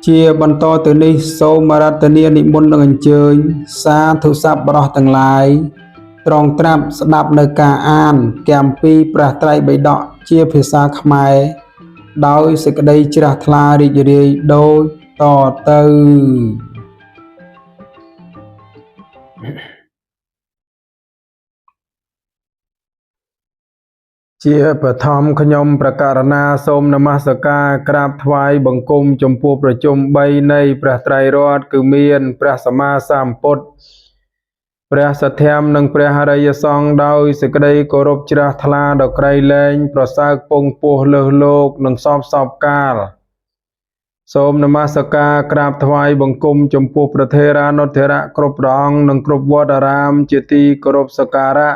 ជាបន្តទៅនេះសូមអារាធនានិមន្តនិងអញ្ជើញ សាធុសប្បុរសទាំងឡាយត្រងត្រាប់ស្ដាប់នៅការអានគម្ពីរព្រះត្រៃបិដកជាភាសាខ្មែរដោយសេចក្តីជ្រះថ្លារីករាយដូចតទៅ ជាបឋមខ្ញុំប្រកាសណាសូមនមស្ការក្រាបថ្វាយបង្គំចំពោះប្រជុំ3នៃព្រះត្រៃរតន៍គឺមានព្រះសម្មាសម្ពុទ្ធព្រះសទ្ធំនិងព្រះអរិយសង្ឃដោយសេចក្តីគោរពជ្រះថ្លាដ៏ក្រៃលែងប្រសើរពងពោះលើសលោកនិងសពសពកាលសូមនមស្ការក្រាបថ្វាយបង្គំចំពោះព្រះថេរានុថេរៈគ្រប់ព្រះអង្គនិងគ្រប់វត្តអារាមជាទីគោរពសក្ការៈ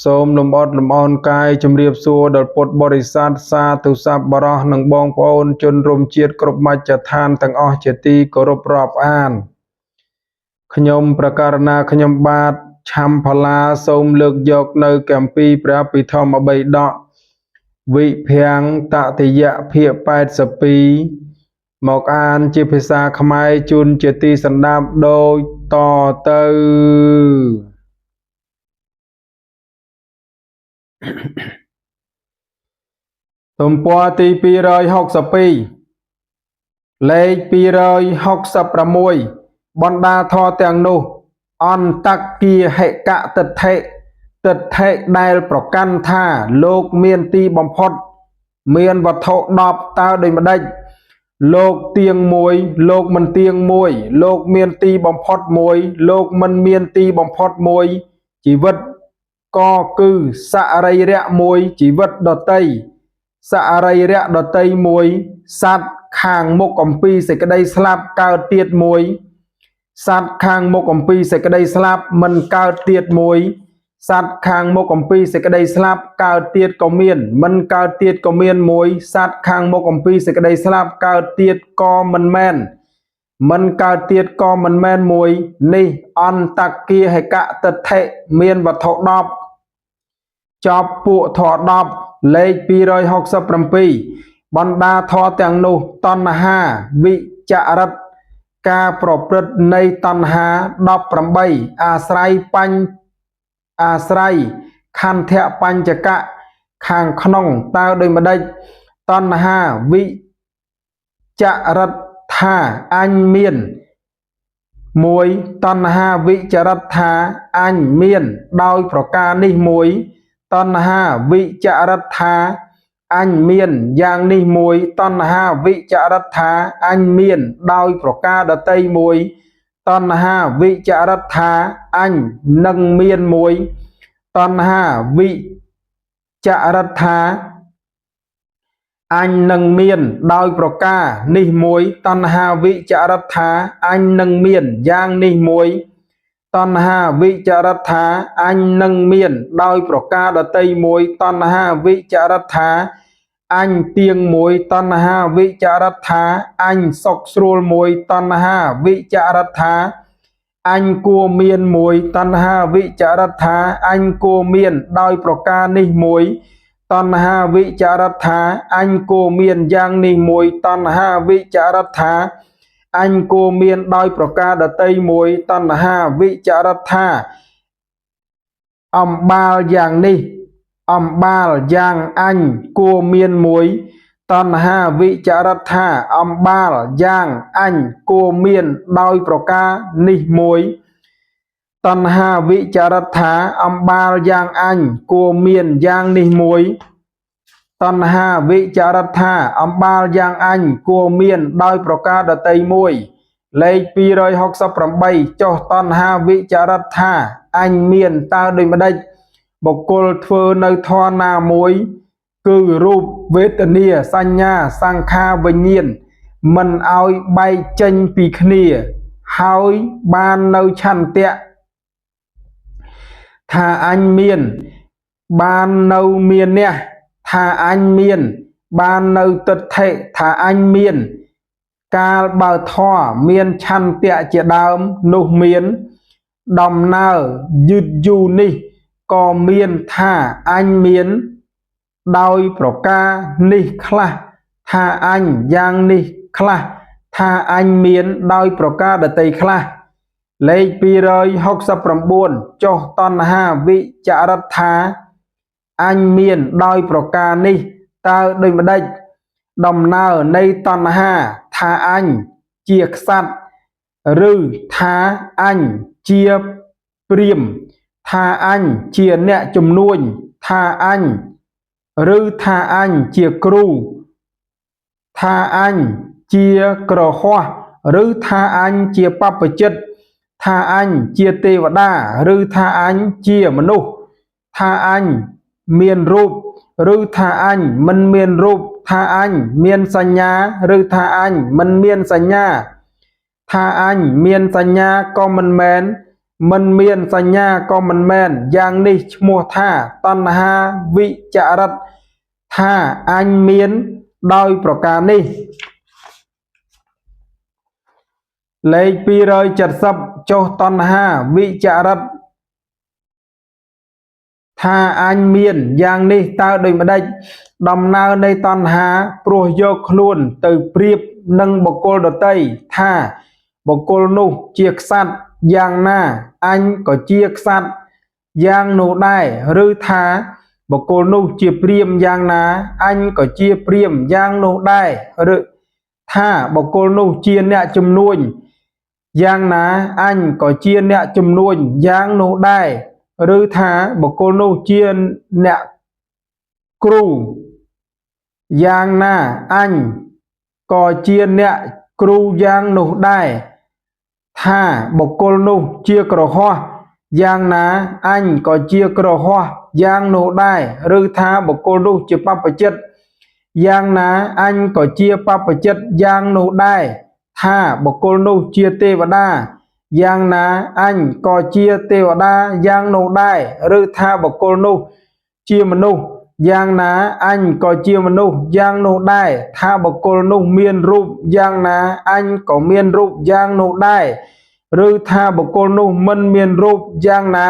សូមលំអត់លំអោនកាយជម្រាបសួរដល់ពុទ្ធបរិស័ទសាធុសប្បុរសនិងបងប្អូនជនរួមជាតិគ្រប់មជ្ឈដ្ឋានទាំងអស់ជាទីគោរពរាប់អានខ្ញុំប្រកាសណាខ្ញុំបាទឆាំផល្លាសូមលើកយកនៅគម្ពីរព្រះពិធម្មបិដកវិភាំងតតិយភាគ82មកអានជាភាសាខ្មែរជូនជាទីសន្តាប់ដូចតទៅទំព័រទី262លេខ266បណ្ដាធរទាំងនោះអន្តគាហិកទិដ្ឋិទិដ្ឋិដែលប្រកាន់ថាលោកមានទីបំផុតមានវត្ថុ10តើដូចម្ដេចលោកទៀងមួយលោកមិនទៀងមួយលោកមានទីបំផុតមួយលោកមិនមានទីបំផុតមួយជីវិតក៏គឺសរីរៈមួយជីវិតដតីសរីរៈដតីមួយសត្វខាងមុខអំពីសេចក្តីស្លាប់កើតទៀតមួយសត្វខាងមុខអំពីសេចក្តីស្លាប់មិនកើតទៀតមួយសត្វខាងមុខអំពីសេចក្តីស្លាប់កើតទៀតក៏មានមិនកើតទៀតក៏មានមួយសត្វខាងមុខអំពីសេចក្តីស្លាប់កើតទៀតក៏មិនមែនមិនកើតទៀតក៏មិនមែនមួយនេះអន្តគាហិកទិដ្ឋិមានវត្ថុ10ចប់ពួកធរ10លេខ267បណ្ដាធរទាំងនោះតណ្ហាវិចរិតការប្រព្រឹត្តនៃតណ្ហា18អាស្រ័យបញ្ញអាស្រ័យខន្ធៈបញ្ចកៈខាងក្នុងតើដូចម្ដេចតណ្ហាវិចរិតថាអញមានមួយតណ្ហាវិចរិតថាអញមានដោយប្រការនេះមួយតណ្ហាវិចរិតថាអញមានយ៉ាងនេះមួយតណ្ហាវិចរិតថាអញមានដោយប្រការដតីមួយតណ្ហាវិចរិតថាអញនឹងមានមួយតណ្ហាវិចរិតថាអញនឹងមានដោយប្រការនេះមួយតណ្ហាវិចរិតថាអញនឹងមានយ៉ាងនេះមួយតណ្ហាវិចរិតថាអញនឹងមានដោយប្រការដតីមួយតណ្ហាវិចរិតថាអញទៀងមួយតណ្ហាវិចរិតថាអញសុខស្រួលមួយតណ្ហាវិចរិតថាអញគួរមានមួយតណ្ហាវិចរិតថាអញគួរមានដោយប្រការនេះមួយតណ្ហាវិចរិតថាអញគួរមានយ៉ាងនេះមួយតណ្ហាវិចរិតថាអញគួរមានដោយប្រការដតីមួយតណ្ហាវិចរិតថាអំបាលយ៉ាងនេះអំបាលយ៉ាងអញគួរមានមួយតណ្ហាវិចរិតថាអំបាលយ៉ាងអញគួរមានដោយប្រការនេះមួយតណ្ហាវិចរិតថាអំបាលយ៉ាងអញគួរមានយ៉ាងនេះមួយតណ្ហាវិចរិតថាអំបាលយ៉ាងអញគួរមានដោយប្រការដតីមួយលេខ268ចុះតណ្ហាវិចរិតថាអញមានតើដូចម្ដេចបុគ្គលធ្វើនៅធម៌ណាមួយគឺរូបវេទនាសញ្ញាសង្ខារវិញ្ញាណមិនឲ្យបែកចេញពីគ្នាហើយបាននៅឆន្ទៈថាអញមានបាននៅមានះថាអញមានបាននៅទិដ្ឋិថាអញមានកាលបើធម៌មានឆន្ទៈជាដើមនោះមានដំណើរយឺតយូរនេះក៏មានថាអញមានដោយប្រការនេះខ្លះថាអញយ៉ាងនេះខ្លះ ថាអញមានដោយប្រការដទៃខ្លះ លេខ269ចុះតណ្ហាវិចរិតថាអញមានដោយប្រការនេះតើដូចម្ដេចដំណើរនៃតណ្ហាថាអញជាក្សត្រឬថាអញជាព្រាហ្មណ៍ថាអញជាអ្នកជំនួញថាអញឬថាអញជាគ្រូថាអញជាក្រហោះឬថាអញជាបព្វជិតថាអញជាទេវតាឬថាអញជាមនុស្សថាអញមានរូបឬថាអញមិនមានរូបថាអញមានសញ្ញាឬថាអញមិនមានសញ្ញាថាអញមានសញ្ញាក៏មិនមែនមិនមានសញ្ញាក៏មិនមែនយ៉ាងនេះឈ្មោះថាតណ្ហាវិចរិតថាអញមានដោយប្រការនេះលេខ270ចុះតណ្ហាវិចរិតថាអញមានយ៉ាងនេះតើដូចម្ដេចដំណើរនៃតណ្ហាព្រោះយកខ្លួនទៅប្រៀបនឹងបុគ្គលដទៃថាបុគ្គលនោះជាក្សត្រយ៉ាងណាអញក៏ជាក្សត្រយ៉ាងនោះដែរឬថាបុគ្គលនោះជាព្រាហ្មណ៍យ៉ាងណាអញក៏ជាព្រាហ្មណ៍យ៉ាងនោះដែរឬថាបុគ្គលនោះជាអ្នកជំនួញយ៉ាងណាអញក៏ជាអ្នកជំនួញយ៉ាងនោះដែរឬថាបុគ្គលនោះជាអ្នកគ្រូយ៉ាងណាអញក៏ជាអ្នកគ្រូយ៉ាងនោះដែរថាបុគ្គលនោះជាក្រហោះយ៉ាងណាអញក៏ជាក្រហោះយ៉ាងនោះដែរឬថាបុគ្គលនោះជាបព្វជិតយ៉ាងណាអញក៏ជាបព្វជិតយ៉ាងនោះដែរថាបុគ្គលនោះជាទេវតាយ៉ាងណាអញក៏ជាទេវតាយ៉ាងនោះដែរឬថាបុគ្គលនោះជាមនុស្សយ៉ាងណាអញក៏ជាមនុស្សយ៉ាងនោះដែរថាបុគ្គលនោះមានរូបយ៉ាងណាអញក៏មានរូបយ៉ាងនោះដែរឬថាបុគ្គលនោះមិនមានរូបយ៉ាងណា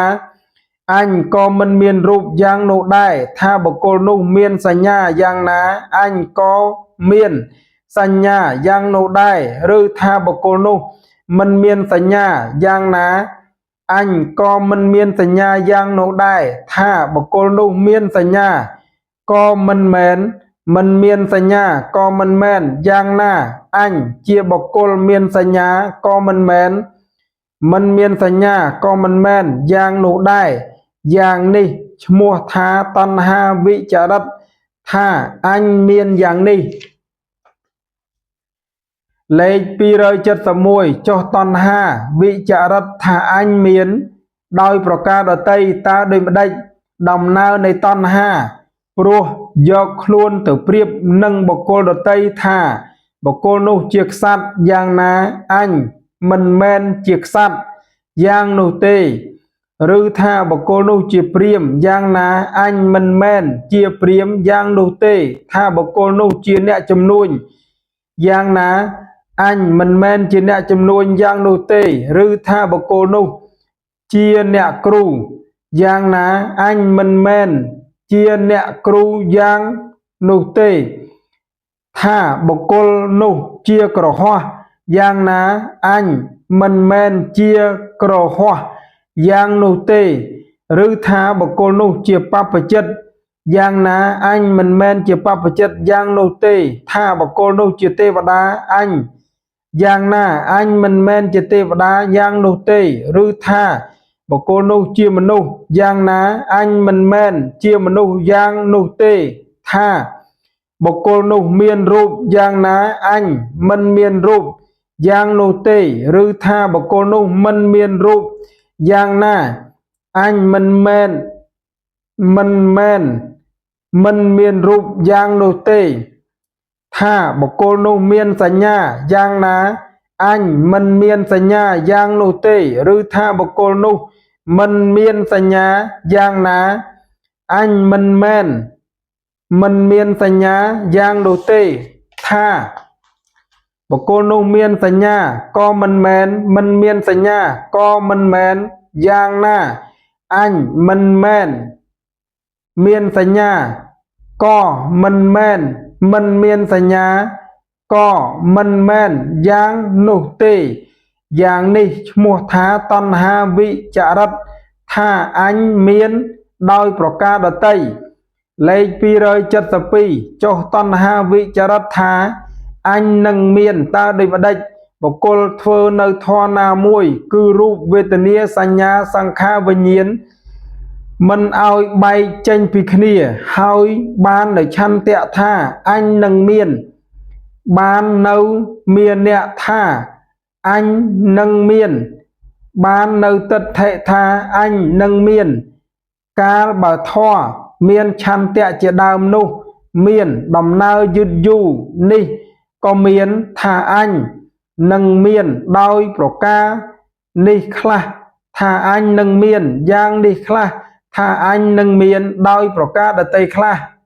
អញក៏មិនមានរូបយ៉ាងនោះដែរថាបុគ្គលនោះមានសញ្ញាយ៉ាងណាអញក៏មានសញ្ញាយ៉ាងនោះដែរឬថាបុគ្គលនោះមិនមានសញ្ញាយ៉ាងណាអញក៏មិនមានសញ្ញាយ៉ាងនោះដែរថាបុគ្គលនោះមានសញ្ញាក៏មិនមែនមិនមានសញ្ញាក៏មិនមែនយ៉ាងណាអញជាបុគ្គលមានសញ្ញាក៏មិនមែនមិនមានសញ្ញាក៏មិនមែនយ៉ាងនោះដែរយ៉ាងនេះឈ្មោះថាតណ្ហាវិចរិតថាអញមានយ៉ាងនេះលេខ271ចុះតណ្ហាវិចរិតថាអញមានដោយប្រការដទៃតើដូចម្ដេចដំណើរនៃតណ្ហាព្រោះយកខ្លួនទៅប្រៀបនឹងបុគ្គលដទៃថាបុគ្គលនោះជាក្សត្រយ៉ាងណាអញមិនមែនជាក្សត្រយ៉ាងនោះទេឬថាបុគ្គលនោះជាព្រាហ្មណ៍យ៉ាងណាអញមិនមែនជាព្រាហ្មណ៍យ៉ាងនោះទេថាបុគ្គលនោះជាអ្នកជំនួញយ៉ាងណាអញមិនមែនជាអ្នកជំនួញយ៉ាងនោះទេឬថាបុគ្គលនោះជាអ្នកគ្រូយ៉ាងណាអញមិនមែនជាអ្នកគ្រូយ៉ាងនោះទេថាបុគ្គលនោះជាក្រហោះយ៉ាងណាអញមិនមែនជាក្រហោះយ៉ាងនោះទេឬថាបុគ្គលនោះជាបព្វជិតយ៉ាងណាអញមិនមែនជាបព្វជិតយ៉ាងនោះទេថាបុគ្គលនោះជាទេវតាអញយ៉ាងណាអញមិនមែនជាទេវតាយ៉ាងនោះទេឬថាបុគ្គលនោះជាមនុស្សយ៉ាងណាអញមិនមែនជាមនុស្សយ៉ាងនោះទេថាបុគ្គលនោះមានរូបយ៉ាងណាអញមិនមានរូបយ៉ាងនោះទេឬថាបុគ្គលនោះមិនមានរូបយ៉ាងណាអញមិនមែនមិនមែនមិនមានរូបយ៉ាងនោះទេថាបុគ្គលនោះមានសញ្ញាយ៉ាងណាអញមិនមានសញ្ញាយ៉ាងនោះទេឬថាបុគ្គលនោះមិនមានសញ្ញាយ៉ាងណាអញមិនមែនមិនមានសញ្ញាយ៉ាងនោះទេថាបុគ្គលនោះមានសញ្ញាក៏មិនមែនមិនមានសញ្ញាក៏មិនមែនយ៉ាងណាអញមិនមែនមានសញ្ញាក៏មិនមែនមិនមានសញ្ញា ក៏មិនមែនយ៉ាងនោះទេ យ៉ាងនេះឈ្មោះថាតណ្ហាវិចរិតថាអញមានដោយប្រការដទៃ លេខ272ចុះតណ្ហាវិចរិតថាអញនឹងមានតើដូចម្ដេចបុគ្គលធ្វើនៅធម៌ណាមួយ គឺរូបវេទនាសញ្ញាសង្ខារវិញ្ញាណមិនឲ្យបែកចេញពីគ្នា ហើយបាននៅឆន្ទៈថាអញនឹងមាន បាននៅមានអ្នកថាអញនឹងមាន បាននៅទិដ្ឋិថាអញនឹងមាន កាលបើធម៌មានឆន្ទៈជាដើមនោះ មានដំណើរយឺតយូរនេះក៏មានថាអញនឹងមានដោយប្រការនេះខ្លះថាអញនឹងមានយ៉ាងនេះខ្លះថាអញនឹងមានដោយប្រការដទៃខ្លះ។